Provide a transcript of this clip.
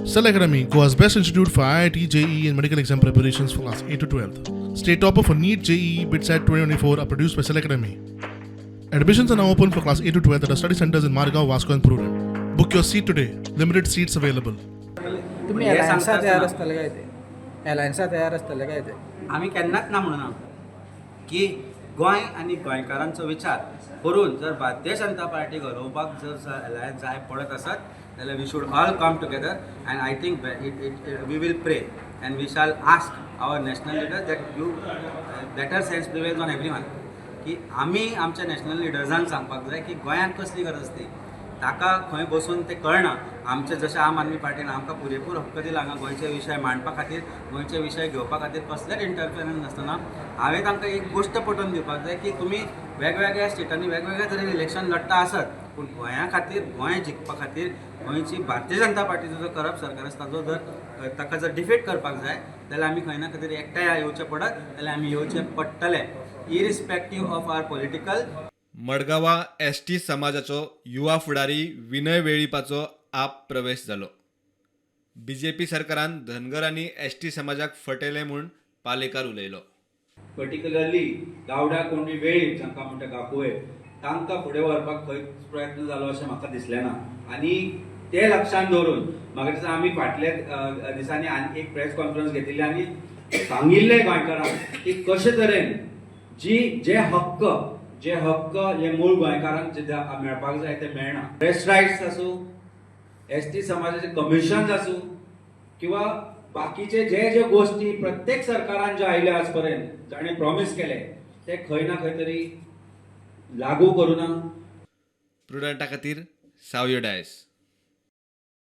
Cell Academy, Goa's best institute for IIT, JEE, and medical exam preparations for class 8 to 12. State topper for NEET, JEE, BITSAT 2024 are produced by Cell Academy. Admissions are now open for class 8 to 12 at our study centers in Margao, Vasco, and Prudent. Book your seat today. Limited seats available. तुम्ही हे अलायन्सा सांगता तयार आसतना आसतले काय ते, अलायन्सा तयार आसतले काय ते? आमी केन्नाच ना म्हणुना की गोंय आनी गोंयकारांचो विचार करून जर भारतीय जनता पार्टी घडोवपाक जर अलायन्स जाय पडत आसत जाल्यार we should all come together and I think it it we will pray and we shall ask our national leader that you better sense prevails on everyone की आमी आमच्या नॅशनल लिडर्सांक सांगपाक जाय की गोंयांत कसली गरज ती. ताका खंय बसून तें कळना. आमचे जशें आम आदमी पार्टीन आमकां पुरेपूर हक्क दिला हांगा गोंयचे विशय मांडपा खातीर, गोंयचे विशय घेवपा खातीर, कसलेच इंटरफिरन्स नासतना. हांवें तांकां एक गोश्ट पटोवन दिवपाक जाय की तुमी वेगवेगळ्या स्टेटांनी वेगवेगळ्या तरेन इलेक्शन लडटा आसत, पूण गोंया खातीर, गोंय जिखपा खातीर, गोंयची भारतीय जनता पार्टीचो जो करप सरकार आसा ताजो जर ताका जर डिफीट करपाक जाय जाल्यार आमी खंय ना खंय तरी एकठांय येवचें पडत जाल्यार आमी येवचें पडटलें, इरिस्पेक्टीव ऑफ our political. मडगांवां एसटी समाजाचो युवा फुडारी विनय वेळीपाचो आप प्रवेश जालो. बीजेपी सरकारान धनगर आनी एसटी समाजाक फटयले म्हूण पालेकार उलयलो. पर्टिक्युलरली गावडा कोंडी वेळीप, जांकां म्हणटा गाकुवे, तांकां फुडें व्हरपाक खंयच प्रयत्न जालो अशें म्हाका दिसलें ना. आनी ते लक्षांत दवरून म्हाका दिसता आमी फाटल्या दिसांनी आनी एक प्रेस कॉन्फरन्स घेतिल्ली आनी सांगिल्लें गोंयकारांक की कशे तरेन जी जे हक्क जे मूळ गोंयकारांक जे मेळपाक जाय ते मेळना. प्रेस रायट्स आसूं, एसटी समाजाचे कमिशन आसूं किंवा बाकीचे जे जे गोष्टी प्रत्येक सरकारान ज्यो आयल्यो आज पर्यंत, जाणें प्रॉमीस केले ते खंय ना खंय तरी लागू करूना. प्रुडंटा खातीर सावयो डायस.